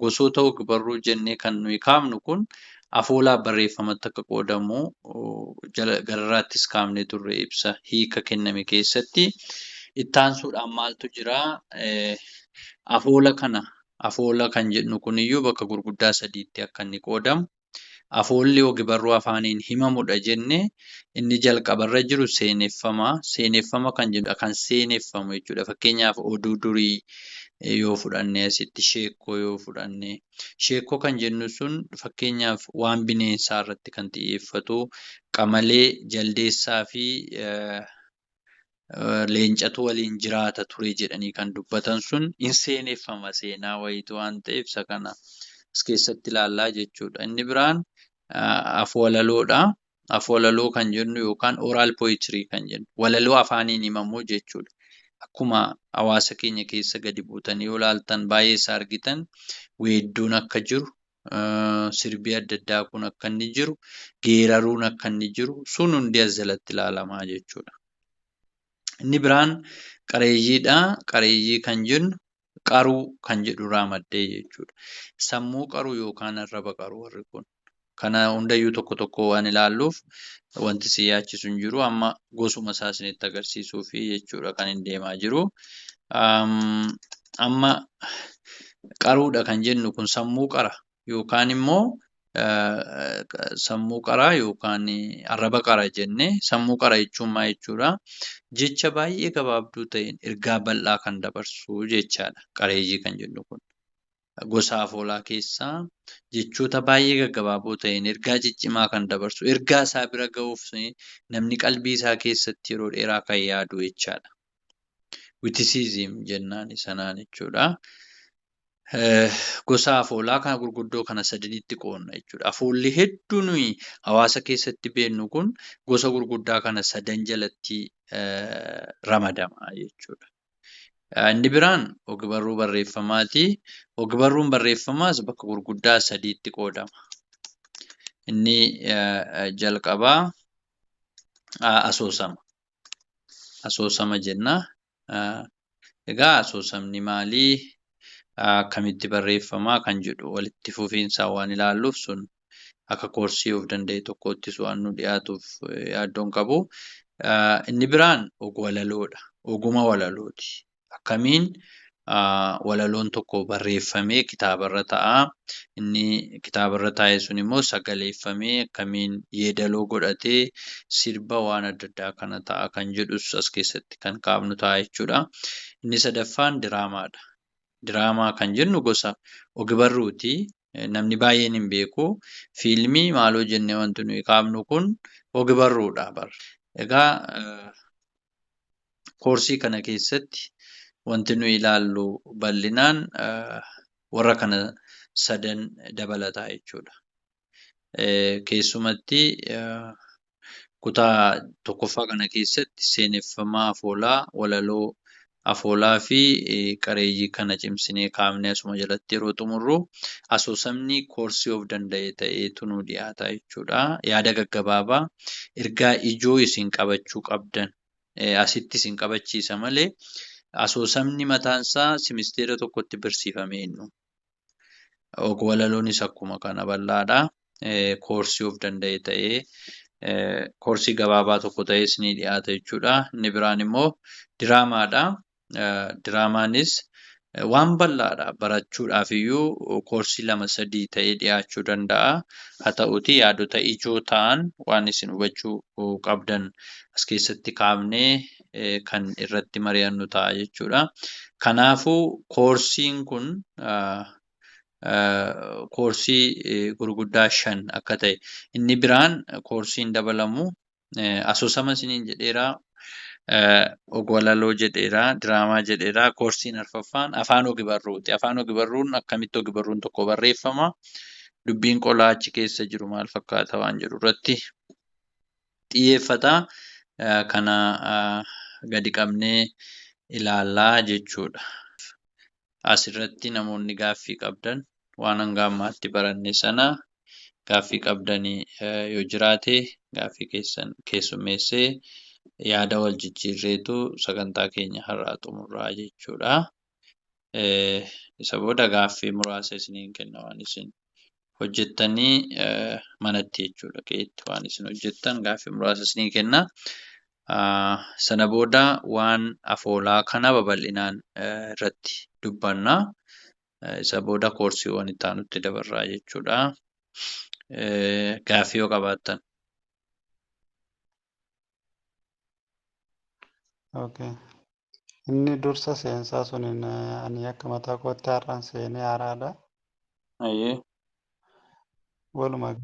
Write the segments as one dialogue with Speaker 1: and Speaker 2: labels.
Speaker 1: Gosoota og-barruu jennee kan nuyi kaafnu kun afoolaaf barreeffamatti akka qoodamu gararraattis kaafnee turre ibsa hiika kenname keessatti. Ittaansuudhaan maaltu jiraa? Afoola kana afoola kan jennu kuniyyuu bakka gurguddaa sadiitti akka inni qoodamu. Afoolli og-barruu afaaniin himamudha jennee inni jalqabarra jiru seeneffama. Seeneffama kan jedhu kan seeneffamu jechuudha. Fakkeenyaaf oduu durii yoo fudhanne asitti sheekkoo yoo fudhanne sheekkoo kan jennu sun fakkeenyaaf waan bineensaa irratti kan xiyyeeffatu qamalee, jaldeessaa fi leencatu waliin jiraata ture jedhanii kan dubbatan sun hin seeneffama seenaa wayiitu waan ta'eef isa kana as keessatti ilaallaa jechuudha. Inni biraan afwalaloodha. Afwalaloo kan jennu yookaan oral poetry kan jennu walaloo afaaniin himamu jechuudha. Akkuma hawaasa keenya keessa gadi buutanii yoo ilaaltan baay'ee isaa argitan weedduun akka jiru, sirbi adda addaa kun akka inni jiru, geeraruun akka inni jiru sun hundi as jalatti ilaalamaa jechuudha. Inni biraan qareeyyiidha. Qareeyyii kan jennu qaruu kan jedhurraa maddee jechuudha. Sammuu qaruu yookaan arraba qaruu warri kun. Kana hundayyuu tokko tokko waan ilaalluuf wanti si yaachisu hin jiru. Amma gosuma isaa isinitti agarsiisuufi jechuudha kan hin deemaa jiru. Amma qaruudha kan jennu kun sammuu qara yookaan immoo sammuu qaraa yookaan arraba qara jennee sammuu qara jechuun maal jechuudha? Jecha baay'ee gabaabduu ta'een ergaa bal'aa kan dabarsu jechaadha qareeyyii kan jennu kun. Gosa afoolaa keessaa jechoota baay'ee gaggabaaboo ta'een ergaa ciccimaa kan dabarsu, ergaa isaa bira gahuuf namni qalbii isaa keessatti yeroo dheeraa kan yaadu jechaadha. Witticism jennaan sanaan jechuudha. Gosa afoolaa kana gurguddoo kana sadanitti qoodna jechuudha. Afoolli hedduu nuyi hawaasa keessatti beeknu kun gosa gurguddaa kana sadan jalatti ramadama jechuudha. Inni biraan og-barruu barreeffamaati. Og-barruun barreeffamaas bakka gurguddaa sadiitti qoodama. Inni jalqabaa asoosama. Asoosama jenna. Egaa asoosamni maalii? Akkamitti barreeffama? Kan jedhu walitti fufiinsaan waan ilaalluuf sun akka koorsii of danda'e tokkoottis waan nu dhiyaatuuf yaaddoo hin qabu. Inni biraan og-walaloodha. Oguma walalooti. Akkamiin walaloon tokko barreeffamee kitaabarra ta'a. Inni kitaabarra taa'e sun immoo sagaleeffamee akkamiin yeedaloo godhatee sirba waan adda addaa kana ta'a kan jedhus as keessatti kan kaafnu ta'a jechuudha. Inni sadaffaan diraamaadha. Diraamaa kan jennu gosa og-barruuti. Namni baay'een hin beeku. Fiilmii maaloo jennee wanti nuyi kaafnu kun og-barruudha bara. Egaa koorsii kana keessatti wanti nuyi ilaallu bal'inaan warra kana sadan dabalataa jechuudha. Keessumatti kutaa tokkoffaa kana keessatti seeneffama afoolaa, walaloo afoolaa fi qareeyyii kana cimsinee kaafnee asuma jalatti yeroo xumurru asoosamni koorsii of danda'e ta'eetu nuu dhiyaata jechuudha. Yaada gaggabaabaa ergaa ijoo isin qabachuu qabdan asitti isin qabachiisa malee asoosamni mataansaa simisteera tokkotti barsiifamee hin dhumu. Og-walaloonis akkuma kana bal'aadha. Koorsii of danda'e ta'ee koorsii gabaabaa tokko ta'ees ni dhiyaata jechuudha. Inni biraan immoo diraamaadha. Diraamaanis waan bal'aadha. Barachuudhaaf iyyuu koorsii lama sadii ta'ee dhiyaachuu danda'a. Haa ta'uutii yaadota ijoo ta'an waan isin hubachuu qabdan as keessatti kaafnee kan irratti mari'annu ta'a jechuudha. Kanaafuu koorsiin kun koorsii gurguddaa shan akka ta'e inni biraan koorsiin dabalamu asoosama isiniin jedheeraa, og-walaloo jedheeraa, diraamaa jedheeraa. Koorsiin arfaffaan afaan og-barruuti. Afaan og-barruun akkamitti og-barruun tokko barreeffama? Dubbiin qolaa achi keessa jiru maal fakkaata waan jedhu irratti xiyyeeffata. Kana gadi qabnee ilaallaa jechuudha. Asirratti namoonni gaaffii qabdan waan hanga ammaatti baranne sana gaaffii qabdanii yoo jiraate gaaffii keessan keessummeessee yaada wal jijjiirreetu sagantaa keenya har'aa xumurraa jechuudha. Isa booda gaaffii muraasa isiniin kenna waan isin hojjettanii manatti jechuudha. Qe'eetti waan isin hojjettan gaaffii muraasa isinii kenna. Sana booda waan afoolaa kana babal'inaan irratti dubbanna. Isa booda koorsiiwwan itti aanutti dabarraa jechuudha. Gaaffii yoo qabaattan.
Speaker 2: Okay. Inni dursa seensaa suniin ani akka mataa kootti har'aan seenee haaraadha.
Speaker 1: Ayyee.
Speaker 2: Walumaa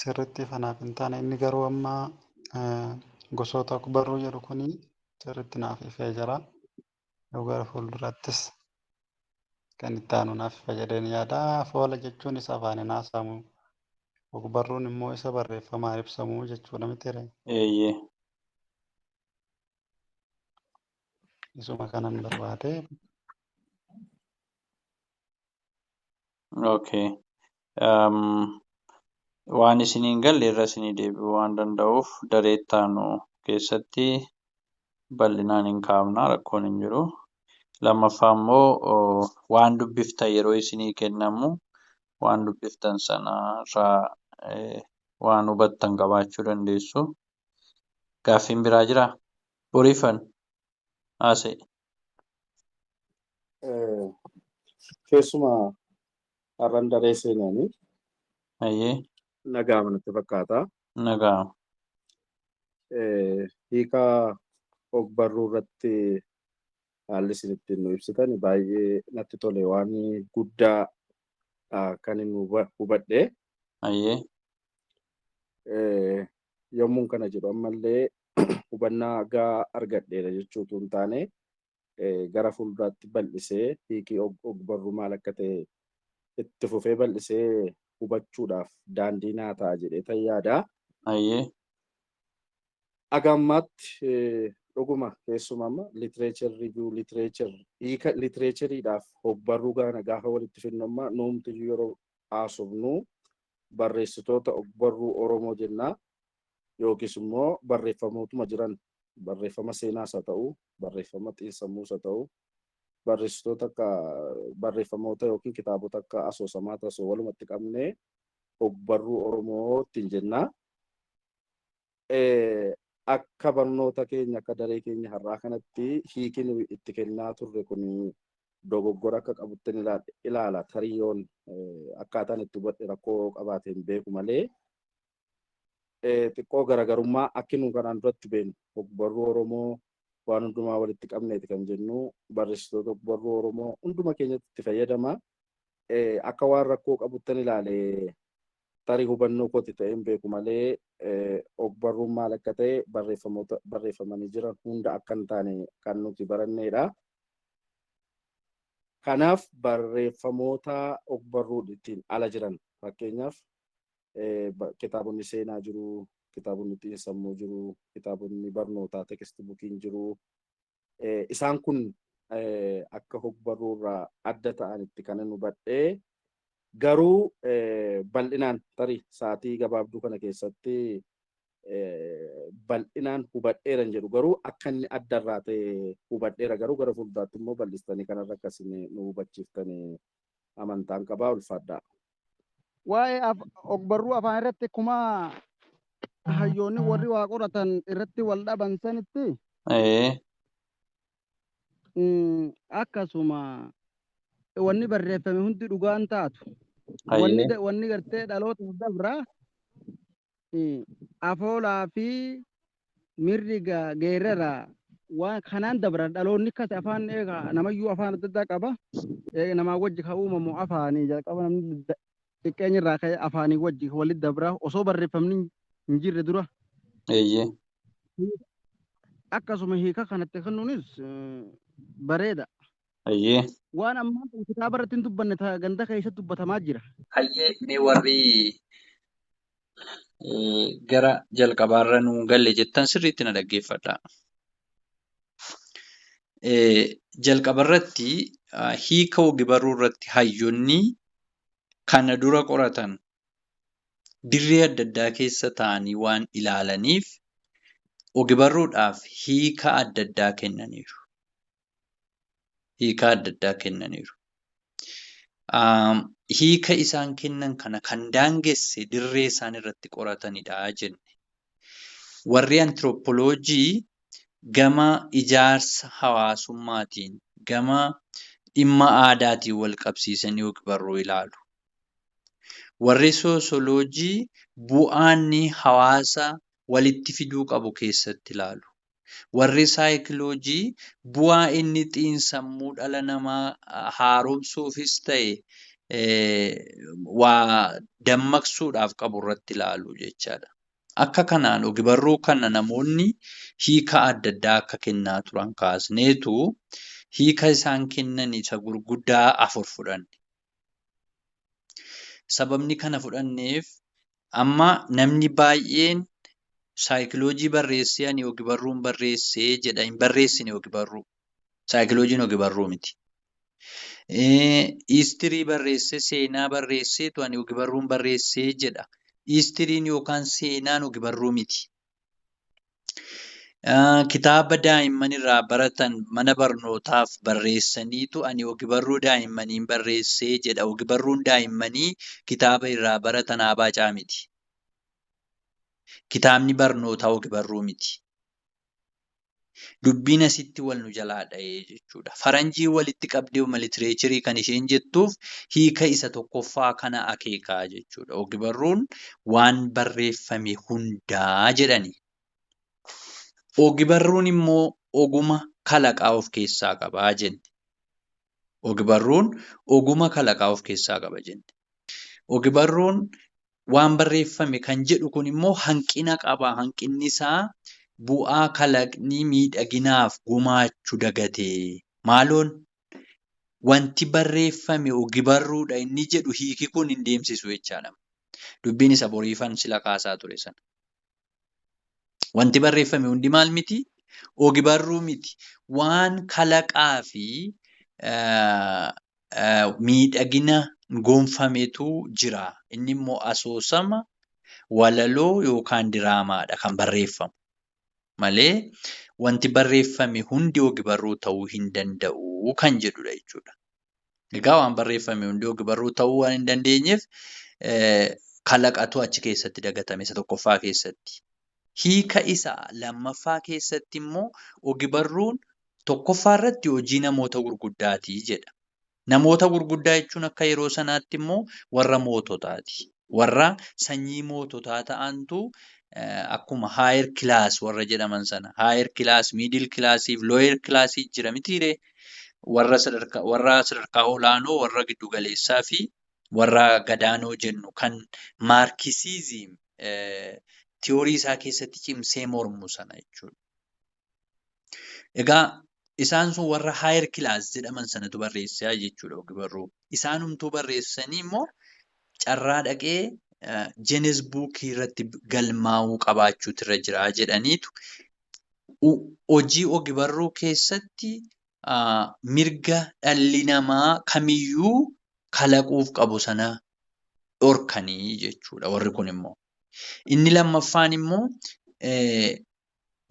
Speaker 2: sirriitti kanaaf hin taane inni garuu amma gosoota og-barruu jedhu kuni sirriitti naaf ifee jira. Yoo gara fuulduraattis kan itti aanu naaf ifa jedheen yaada. Afoola jechuun isa afaaniin haasamu. Og-barruun immoo isa barreeffamaan ibsamu jechuudha mitiiree?
Speaker 1: Eeyyee.
Speaker 2: Isuma kanan barbaade.
Speaker 1: Okay. Waan isinii hin galle irra isinii deebi'uu waan danda'uuf daree itti aanu keessatti bal'inaan hin kaafna rakkoon hin jiru. Lammaffaa immoo waan dubbiftan yeroo isinii kennamu waan dubbiftan sana irraa waan hubattan qabaachuu dandeessu. Gaaffiin biraa jiraa? Boriifan haasa'e.
Speaker 3: Keessumaa har'an daree seenanii
Speaker 1: Ayyee.
Speaker 3: Nagaa natti fakkaata.
Speaker 1: Nagaa.
Speaker 3: Hiikaa og-barruu irratti haalli isin ittiin nu ibsitan baay'ee natti tole, waan guddaa kan inni hubadhe.
Speaker 1: Ayyee.
Speaker 3: Yommuun kana jedhu ammallee hubannaa gahaa argadheera jechuu utuu hin taane, gara fuulduraatti bal'isee hiikii og-barruu maal akka ta'e itti fufee bal'isee hubachuudhaaf daandii naa ta'a jedhee tan yaada.
Speaker 1: Ayyee.
Speaker 3: Aga ammaatti dhuguma keessumaa amma literature review, literature hiika literatureiidhaaf og-barruu gaana gaafa walitti fidnu, amma nuumtiyyuu yeroo haasofnu barreessitoota og-barruu Oromoo jennaa, yookiis immoo barreeffamootuma jiran, barreeffama seenaas haa ta'u, barreeffama xiinsammuus haa ta'u, barreessitoota akka barreeffamoota yookiin kitaabota akka asoosamaa tasoo walumatti qabnee og-barruu Oromoo ittiin jennaa. Akka barnoota keenya, akka daree keenya har'aa kanatti hiiki nuyi itti kennaa turre kun dogoggora akka qabutti ilaala. Tariyoon akkaataan itti hubadhe rakkoo qabaate hin beeku malee, xiqqoo garaagarummaa akki nu kanaan duratti beeknu og-barruu Oromoo waan hundumaa walitti qabneeti kan jennu, barreessitoota og-barruu Oromoo hunduma keenyatti itti fayyadama. Akka waan rakkoo qabuttan ilaale. Tarii hubannoo kooti ta'e hin beeku malee, og-barruun maal akka ta'e barreeffamoota barreeffamanii jiran hunda akka hin taane kan nuti barannedha. Kanaaf barreeffamoota og-barruu ittiin ala jiran, fakkeenyaaf kitaabonni seenaa jiru, kitaabonni xiinsammuu jiru, kitaabonni barnootaa text bookiin jiru. Isaan kun akka og-barruu irraa adda ta'anitti kan inni hubadhee, garuu bal'inaan tarii sa'aatii gabaabduu kana keessatti bal'inaan hubadheera hin jedhu, garuu akka inni adda irraa ta'e hubadheera. Garuu gara fuulduraatti immoo bal'istanii kanarra akkasiin nu hubachiiftanii amantaan qabaa. Ulfaadhaa.
Speaker 4: Waa'ee ogbarruu afaan irratti akkuma hayyoonni warri waa qoratan irratti wal dhaban sanitti, akkasuma wanni barreeffame hundi dhugaan taatu. Wanni wanni gartee dhaloota dabraa afoolaa fi mirri geerara waan kanaan dabra. Dhaloonni akkas afaan eega namayyuu afaan adda addaa qaba. Namaa wajji kan uumamu afaanii jalqaba namni xiqqeenya irraa ka'ee afaanii wajji walitti dabra osoo barreeffamni hin jirre dura. Akkasuma hiika kanatti kennuunis bareeda. Waan ammaa kun kitaaba irratti hin dubbanne ganda keessatti dubbatamaa jira.
Speaker 1: Hayyee, mee warri gara jalqabaarra nuu galle jettan sirriitti na dhaggeeffadhaa. Jalqabarratti hiika og-barruu irratti hayyoonni kana dura qoratan dirree adda addaa keessa taa'anii waan ilaalaniif og-barruudhaaf hiika adda addaa kennaniiru. Hiika adda addaa kennaniiru. Hiika isaan kennan kana kan daangesse dirree isaan irratti qoratanidha jenne. Warri antirooppoloojii gama ijaarsa hawaasummaatiin, gama dhimma aadaatiin wal qabsiisanii og-barruu ilaalu. Warri soosoloojii bu'aanni hawaasa walitti fiduu qabu keessatti ilaalu. Warri saayikiloojii bu'aa inni xiinsammuu dhala namaa haaromsuufis ta'e waa dammaqsuudhaaf qabu irratti ilaalu jechaadha. Akka kanaan og-barruu kana namoonni hiika adda addaa akka kennaa turan kaasneetu hiika isaan kennan isa gurguddaa afur fudhanne. Sababni kana fudhanneef amma namni baay'een saayikiloojii barreessee ani og-barruun barreessee jedha hin barreessine og-barruu. Saayikiloojiin og-barruu miti. Hiistirii barreessee seenaa barreesseetu ani og-barruun barreessee jedha. Hiistiriin yookaan seenaan og-barruu miti. Kitaaba daa'imman irraa baratan mana barnootaaf barreessaniitu ani og-barruu daa'immaniin barreessee jedha. Og-barruun daa'immanii kitaaba irraa baratan abaacaa miti. Kitaabni barnootaa og-barruu miti. Dubbiin asitti wal nu jalaa dha'ee jechuudha. Faranjii walitti qabdee litireecharii kan isheen jettuuf hiika isa tokkoffaa kana akeekaa jechuudha. Og-barruun waan barreeffame hundaa jedhani. Og-barruun immoo oguma kalaqaa of keessaa qabaa jenne. Og-barruun oguma kalaqaa of keessaa qaba jenne. Og-barruun waan barreeffame kan jedhu kun immoo hanqina qaba. Hanqinni isaa bu'aa kalaqni miidhaginaaf gumaachu dagatee. Maaloon wanti barreeffame og-barruudha inni jedhu hiiki kun hin deemsisu jechaadha. Dubbiin isa boriifan sila kaasaa ture sana. Wanti barreeffame hundi maal miti? Og-barruu miti. Waan kalaqaa fi miidhagina gonfametu jira. Inni immoo asoosama, walaloo yookaan diraamaadha kan barreeffamu. Malee wanti barreeffame hundi og-barruu ta'uu hin danda'u kan jedhudha jechuudha. Egaa waan barreeffame hundi og-barruu ta'uu waan hin dandeenyeef kalaqatu achi keessatti dagatame isa tokkoffaa keessatti. Hiika isa lammaffaa keessatti immoo og-barruun tokkoffaa irratti hojii namoota gurguddaati jedha. Namoota gurguddaa jechuun akka yeroo sanaatti immoo warra moototaati. Warra sanyii moototaa ta'antu akkuma higher class warra jedhaman sana higher class, middle class fi lower class jira mitiiree? Warra sadarkaa olaanoo, warra giddu galeessaa fi warra gadaanoo jennu kan maarkisiizim tiyoorii isaa keessatti cimsee mormu sana jechuudha. Egaa isaan sun warra higher class jedhaman sanatu barreessaa jechuudha og-barruu. Isaanumtuu barreessanii immoo carraa dhaqee Guinness Bookii irratti galmaa'uu qabaachuutu irra jira jedhaniitu hojii og-barruu keessatti mirga dhalli namaa kamiyyuu kalaquuf qabu sana dhorkanii jechuudha warri kun immoo. Inni lammaffaan immoo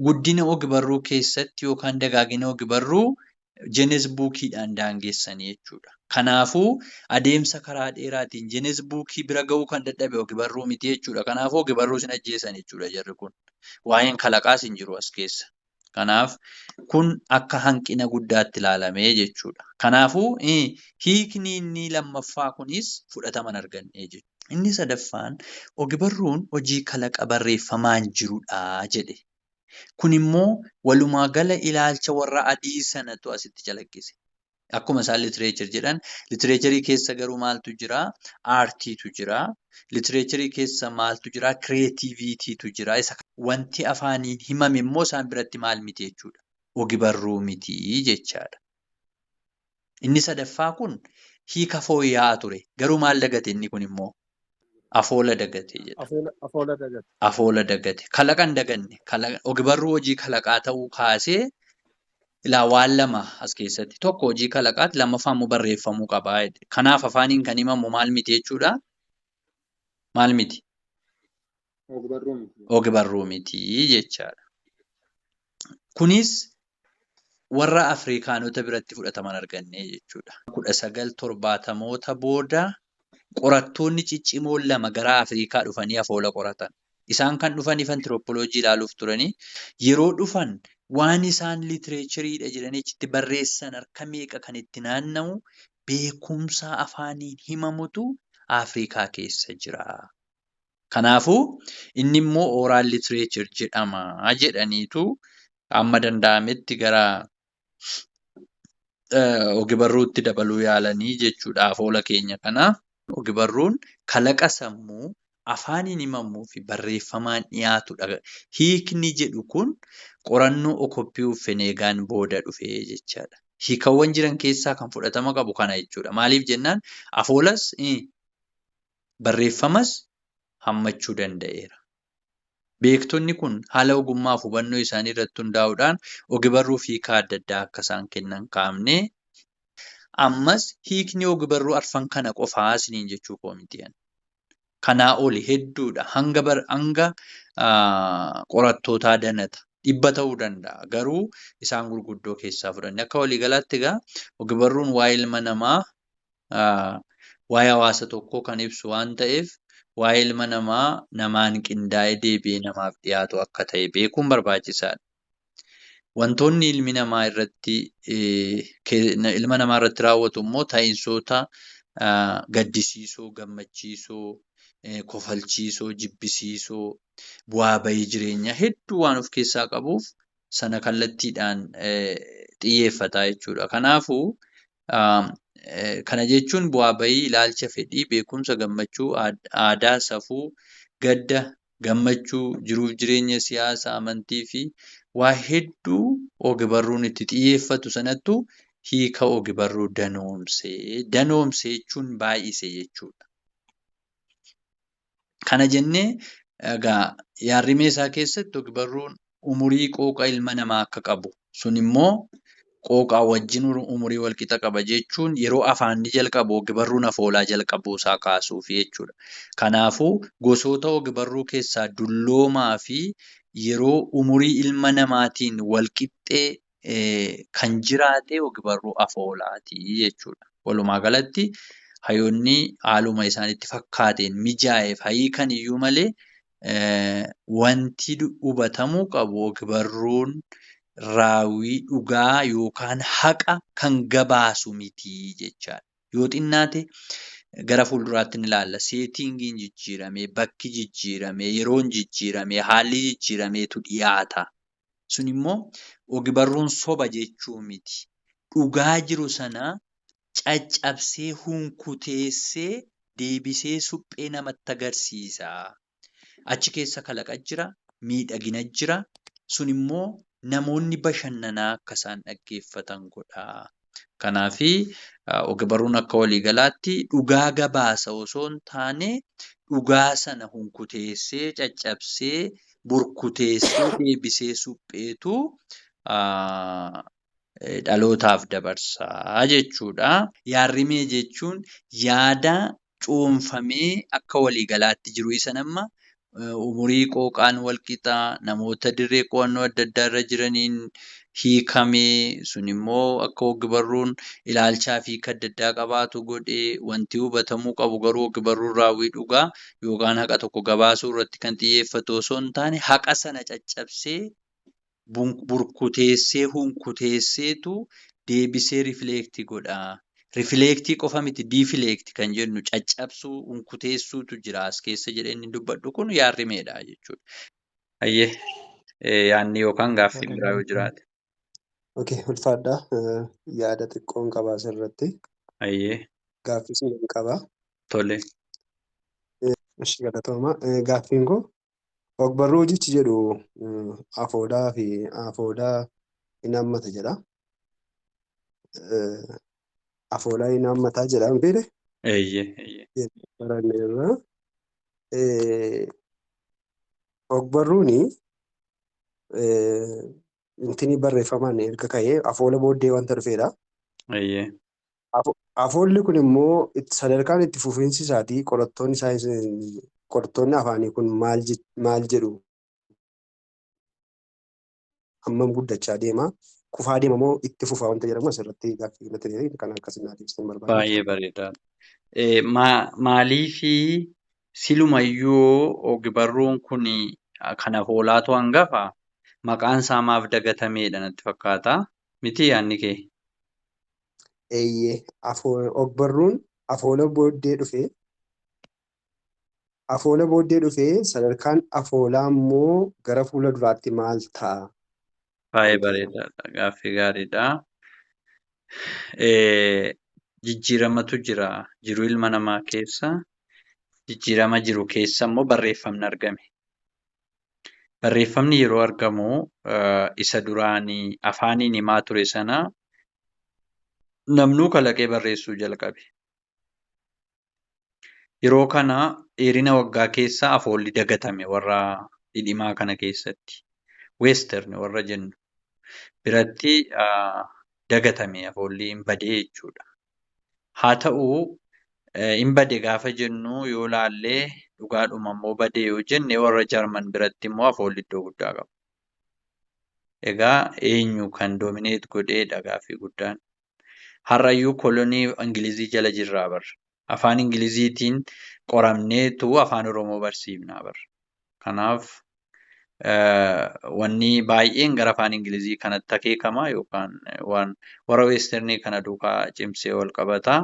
Speaker 1: guddina og-barruu keessatti yookaan dagaagina og-barruu Guinness Bookiidhaan daangessanii jechuudha. Kanaafuu adeemsa karaa dheeraatiin Guinness Bookii bira ga'uu kan dadhabe og-barruu miti jechuudha. Kanaafuu og-barruu sin ajjeesan jechuudha jarri kun. Waa'een kalaqaas hin jiru as keessa. Kanaaf kun akka hanqina guddaatti ilaalamee jechuudha. Kanaafuu hiikni inni lammaffaa kunis fudhatama hin arganne jechuudha. Inni sadaffaan og-barruun hojii kalaqa barreeffamaan jirudha jedhe. Kun immoo walumaa gala ilaalcha warra adii sanatu asitti calaqqise. Akkuma isaan literature jedhan, litireecharii keessa garuu maaltu jira? Aartiitu jira. Litireecharii keessa maaltu jira? Kireetiiviitiitu jira. Isa wanti afaaniin himame immoo isaan biratti maal miti jechuudha? Og-barruu miti jechaadha. Inni sadaffaa kun hiika fooyya'aa ture. Garuu maal dagate inni kun immoo? Afoola dagate jedha.
Speaker 3: Afoola dagate.
Speaker 1: Afoola dagate. Kalaqa hin daganne. Og-barruu hojii kalaqaa ta'uu kaasee ilaa waan lama as keessatti. Tokko hojii kalaqaati, lammaffaa immoo barreeffamuu qabaa jedhe. Kanaaf afaaniin kan himamu maal miti jechuudha? Maal miti?
Speaker 5: Og-barruu miti.
Speaker 1: Og-barruu miti jechaadha. Kunis warra Afrikaanota biratti fudhataman arganne jechuudha. 1970moota booda qorattoonni ciccimoon lama gara Afrikaa dhufanii afoola qoratan. Isaan kan dhufaniif antirooppoloojii ilaaluuf turanii yeroo dhufan waan isaan litireechariidha jedhanii achitti barreessan harka meeqa kan itti naanna'u beekumsa afaaniin himamutu Afrikaa keessa jira. Kanaafuu inni immoo oral literature jedhama jedhaniitu amma danda'ametti gara ogbarruutti dabaluu yaalanii jechuudha afoola keenya kana. Ogbarruun kalaqa sammuu afaaniin himamuu fi barreeffamaan dhiyaatudha. Hiikni jedhu kun qorannoo Okoppii Feneegaan booda dhufe jechaadha. Hiikawwan jiran keessaa kan fudhatama qabu kana jechuudha. Maaliif jennaan afoolas barreeffamas hammachuu danda'eera. Beektonni kun haala ogummaa fi hubannoo isaanii irratti hundaa'uudhaan ogbarruuf hiika adda addaa akka isaan kennan kaa'amnee ammas hiikni ogbarruu arfan kana qofaa isiniin jechuu koo miti. Kanaa oli hedduudha. Hanga qorattootaa danata. 100 ta'uu danda'a. Garuu isaan gurguddoo keessaa fudhanne. Akka waliigalaatti egaa ogbarruun waa'ee ilma namaa waa'ee hawaasa tokkoo kan ibsu waan ta'eef waa'ee ilma namaa namaan qindaa'ee deebi'ee namaaf dhiyaatu akka ta'e beekuun barbaachisaadha. Wantoonni ilmi namaa irratti ilma namaa irratti raawwatu immoo ta'insoota gaddisiisoo, gammachiisoo, kofalchiisoo, jibbisiisoo, bu'aa bahii jireenyaa hedduu waan of keessaa qabuuf sana kallattiidhaan xiyyeeffata jechuudha. Kanaafuu kana jechuun bu'aa bahii, ilaalcha, fedhii, beekumsa, gammachuu, aadaa, safuu, gadda, gammachuu, jiruuf jireenya siyaasa, amantii fi waa hedduu ogbarruun itti xiyyeeffatu sanattu hiika ogbarruu danoomse. Danoomse jechuun baay'ise jechuudha. Kana jennee egaa yaadrimee isaa keessatti ogbarruun umurii qooqa ilma namaa akka qabu sun immoo qooqaa wajjin umurii wal qixa qaba jechuun yeroo afaanni jalqabu ogbarruun afoolaa jalqabuu isaa kaasuufi jechuudha. Kanaafuu gosoota ogbarruu keessaa dulloomaa fi yeroo umurii ilma namaatiin wal qixxee kan jiraate ogbarruu afoolaati jechuudha. Walumaa galatti hayyoonni haaluma isaanitti fakkaateen mijaa'eef hiikan iyyuu malee wanti hubatamuu qabu ogbarruun raawwii dhugaa yookaan haqa kan gabaasu miti jechaadha. Yoo xinnaate gara fuulduraatti ni ilaalla. Seetingiin jijjiiramee, bakki jijjiiramee, yeroon jijjiiramee, haalli jijjiirameetu dhiyaata. Sun immoo ogbarruun soba jechuu miti. Dhugaa jiru sana caccabsee hunkuteessee deebisee suphee namatti agarsiisa. Achi keessa kalaqa jira, miidhagina jira. Sun immoo namoonni bashannanaa akka isaan dhaggeeffatan godha. Kanaafi ogbarruun akka waliigalaatti dhugaa gabaasa osoo hin taane dhugaa sana hunkuteessee, caccabsee, burkuteessee deebisee supheetu dhalootaaf dabarsaa jechuudha. Yaadrimee jechuun yaada cuunfamee akka waliigalaatti jiru isa nama umurii qooqaan wal qixaa namoota dirree qo'annoo adda addaa irra jiraniin hiikamee sun immoo akka ogbarruun ilaalchaa fi hiika adda addaa qabaatu godhee wanti hubatamuu qabu garuu ogbarruun raawwii dhugaa yookaan haqa tokko gabaasuu irratti kan xiyyeeffatu osoo hin taane haqa sana caccabsee burkuteessee hunkuteesseetu deebisee rifleekti godha. Rifleektii qofa miti diifileekti kan jennu caccabsuu hunkuteessuutu jira as keessa jedhee inni dubbadhu kun yaadrimeedha jechuudha. Hayyee yaadni yookaan gaaffiin biraa yoo jiraate.
Speaker 6: Okay, ulfaadha. Yaada xiqqoon qaba asirratti.
Speaker 1: Hayyee.
Speaker 6: Gaaffis nan qaba.
Speaker 1: Tole.
Speaker 6: Ishi galatooma. Gaaffiin koo ogbarruu jechi jedhu afoolaa fi afoolaa hin hammata jedha. Afoolaa hin hammataa jedha mitiire?
Speaker 1: Eeyyee.
Speaker 6: Baranneerra. Ogbarruuni intini barreeffamaan erga ka'ee afoola booddee wanta dhufeedha.
Speaker 1: Eeyyee.
Speaker 6: Afoolli kun immoo sadarkaan itti fufiinsi isaatii qorattoonni saayinsii qorattoonni afaanii kun maal jedhu hammam guddachaa deema? kufaa deema moo itti fufa wanta jedhamu asirratti gaaffii natti ta'e kan akkasii naaf ibsitan barbaada.
Speaker 1: Baay'ee bareedaadha. Maaliifi silumayyuu ogbarruun kun kan afoolaatu hangafa maqaan isaa maaf dagatameedha natti fakkaata. Miti yaadni kee?
Speaker 6: Eeyyee, ogbarruun afoola booddee dhufee afoola booddee dhufee sadarkaan afoolaa immoo gara fuula duraatti maal ta'a?
Speaker 1: Baay'ee
Speaker 6: Wanta jedhamu.
Speaker 1: bareedaadha. Gaaffii gaariidha. Jijjiiramatu jira. Jiruu ilma namaa keessa jijjiirama jiru keessa immoo barreeffamni argame. Barreeffamni yeroo argamu isa duraanii afaaniin himaa ture sana namnuu kalaqee barreessuu jalqabe. Yeroo kana dheerina waggaa keessa afoolli dagatame warra dhidhimaa kana keessatti. Western warra jennu biratti dagatame afoolli hin badee jechuudha. Haa ta'u hin bade gaafa jennu yoo laallee dhugaadhuma immoo bade yoo jenne warra Jarman biratti immoo afoolli iddoo guddaa qaba. Egaa eenyu kan doomineet godheedha gaaffii guddaan. Har'ayyuu kolonii Ingilizii jala jirraa barra. Afaan Ingiliziitiin qoramneetu afaan Oromoo barsiifnaa barra. Kanaaf wanni baay'een gara afaan Ingilizii kanatti akeekama yookaan waan warra Westernii kana duukaa cimsee wal qabata.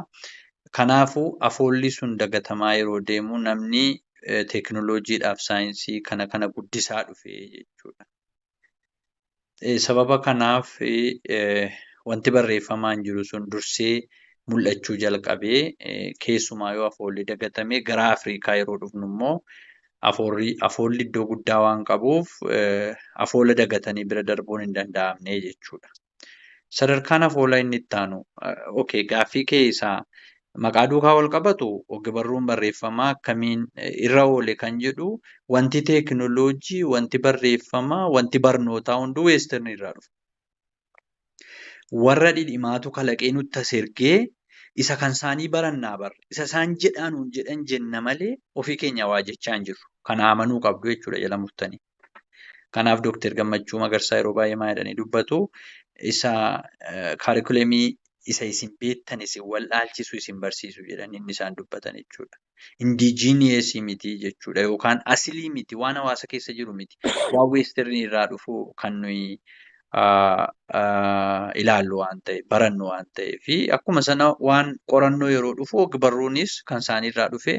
Speaker 1: Kanaafuu afoolli sun dagatamaa yeroo deemu namni teekinooloojiidhaaf saayinsii kana kana guddisaa dhufe jechuudha. Sababa kanaaf wanti barreeffamaan jiru sun dursee mul'achuu jalqabee keessumaa yoo afoolli dagatame gara Afrikaa yeroo dhufnu immoo afoolli iddoo guddaa waan qabuuf afoola dagatanii bira darbuun hin danda'amne jechuudha. Sadarkaan afoolaa inni itti aanu okay, gaaffii kee isaa maqaa duukaa wal qabatu ogbarruun barreeffamaa akkamiin irra oole kan jedhu wanti teekinooloojii, wanti barreeffamaa, wanti barnootaa hunduu weestarnii irraa dhufa. Warra dhidhimaatu kalaqee nutti as ergee isa kan isaanii barannaa barra. Isa isaan jedhaa nuun jedhan jenna malee ofii keenya waa jechaa hin jirru. Kana amanuu qabdu jechuudha jala murtanii. Kanaaf Dookter Gammachuu Magarsaa yeroo baay'ee maal jedhanii dubbatu isa kaarikuleemii isa isin beektan isin wallaalchisu isin barsiisu jedhanii inni isaan dubbatan jechuudha. Indijiiniyeesii miti jechuudha yookaan asilii miti waan hawaasa keessa jiru miti. Waan weestarnii irraa dhufu kan nuyi ilaallu waan ta'eef barannu waan ta'eef akkuma sana waan qorannoo yeroo dhufu ogbarruunis kan isaaniirraa dhufe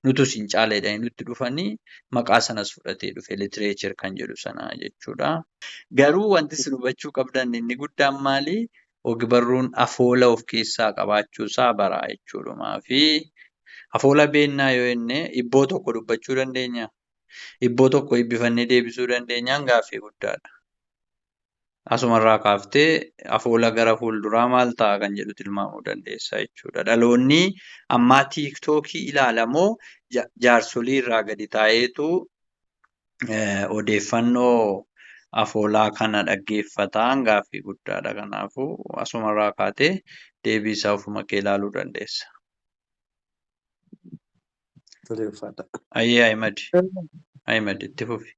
Speaker 1: nutu isin caala jedhanii nutti dhufanii maqaa sanas fudhatee dhufe literature kan jedhu sana jechuudha. Garuu wanti isin hubachuu qabdan inni guddaan maali? Ogbarruun afoola of keessaa qabaachuusaa baraa jechuudhumaa fi afoola beennaa yoo jenne ibboo tokko dubbachuu dandeenya. Ibboo tokko eebbifannee deebisuu dandeenyaan gaaffii guddaadha. Asumarraa kaaftee afoola gara fuulduraa maal ta'a kan jedhu tilmaamuu dandeessa jechuudha. Dhaloonni ammaa tiiktookii ilaalamoo jaarsolii irraa gadi taa'eetu odeeffannoo afoolaa kana dhaggeeffataan gaaffii guddaadha. Kanaafuu asumarraa kaatee deebii isaa ofuma kee ilaaluu dandeessa.
Speaker 6: Tole ulfaadha.
Speaker 1: Ayyee Ahimad, Ahimad itti fufi.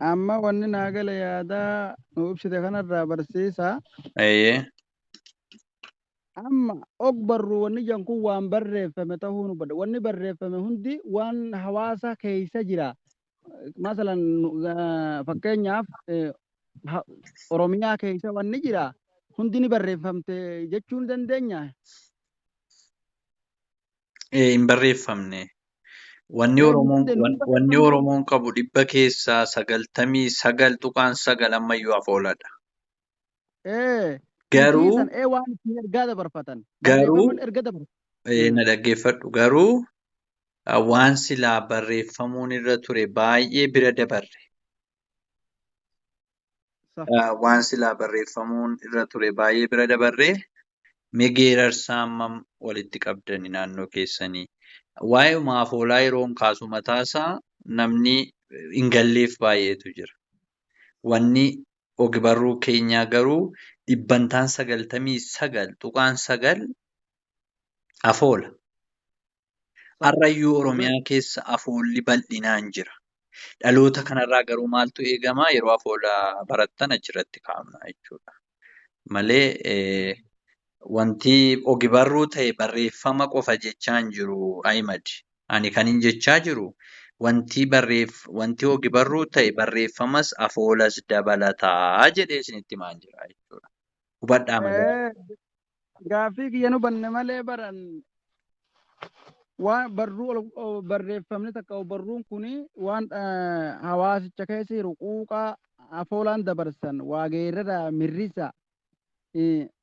Speaker 4: Amma wanni naa gale yaadaa nu ibsite kanarraa barsiisa.
Speaker 1: Ayyee.
Speaker 4: Amma ogbarruu wanni jedhan kun waan barreeffame ta'uu nu bada. Wanni barreeffame hundi waan hawaasa keessa jira. Masalan fakkeenyaaf Oromiyaa keessa wanni jira hundi ni barreeffamte jechuu ni dandeenya.
Speaker 1: Hin barreeffamne. Wanni Oromoon
Speaker 4: Hin
Speaker 1: wanni
Speaker 4: barreeffamne.
Speaker 1: Oromoon qabu 99.9% ammayyuu afooladha. Garuu
Speaker 4: San waan ittiin ergaa dabarfatan.
Speaker 1: Garuu
Speaker 4: Barreeffaman erga dabarfatan.
Speaker 1: Na dhaggeeffadhu garuu waan silaa barreeffamuun irra ture baay'ee bira dabarre. Waan silaa barreeffamuun irra ture baay'ee bira dabarre mee geerarsaa hammam walitti qabdani naannoo keessanii. Waa'ee afoolaa yeroon kaasu mataasaa namni hin galleef baay'eetu jira. Wanni ogbarruu keenyaa garuu 99.9% afoola. Har'ayyuu Oromiyaa keessa afoolli bal'inaan jira. Dhaloota kanarraa garuu maaltu eegama? Yeroo afoola barattan achirratti kaa'amna jechuudha. Malee wanti og-barruu ta'e barreeffama qofa jechaa hin jiru Ahimad. Ani kan hin jechaa jiru wanti wanti og-barruu ta'e barreeffamas afoolas dabalataa jedhee isinitti himaa jira jechuudha. Hubadhaa malee.
Speaker 4: Gaaffii kiyya nu banne malee baran waan barruu barreeffamni takka barruun kun waan hawaasicha keessa jiru quuqaa afoolaan dabarsan waa geerrara mirrisa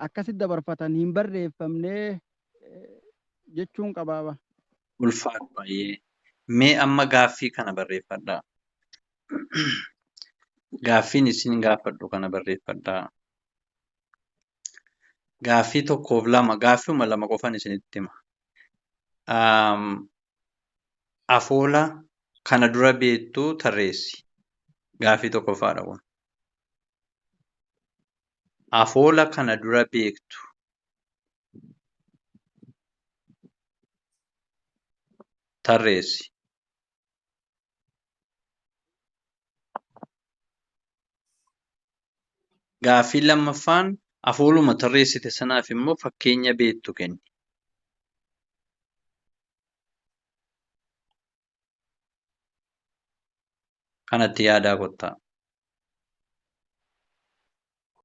Speaker 4: akkasitti dabarfatan hin barreeffamne jechuun qabaaba.
Speaker 1: Ulfaatu baay'ee. Mee amma gaaffii kana barreeffadhaa. Gaaffiin isin gaafadhu kana barreeffadhaa. Gaaffii tokkoof lama, gaaffiuma lama qofan isinitti hima. Afoola kana dura beektu tarreessi. Gaaffii tokkoffaadha kun. Afoola kana dura beektu tarreessi. Gaaffii lammaffaan afooluma tarreessite sanaaf immoo fakkeenya beektu kenni. Kanatti yaadaa kottaa.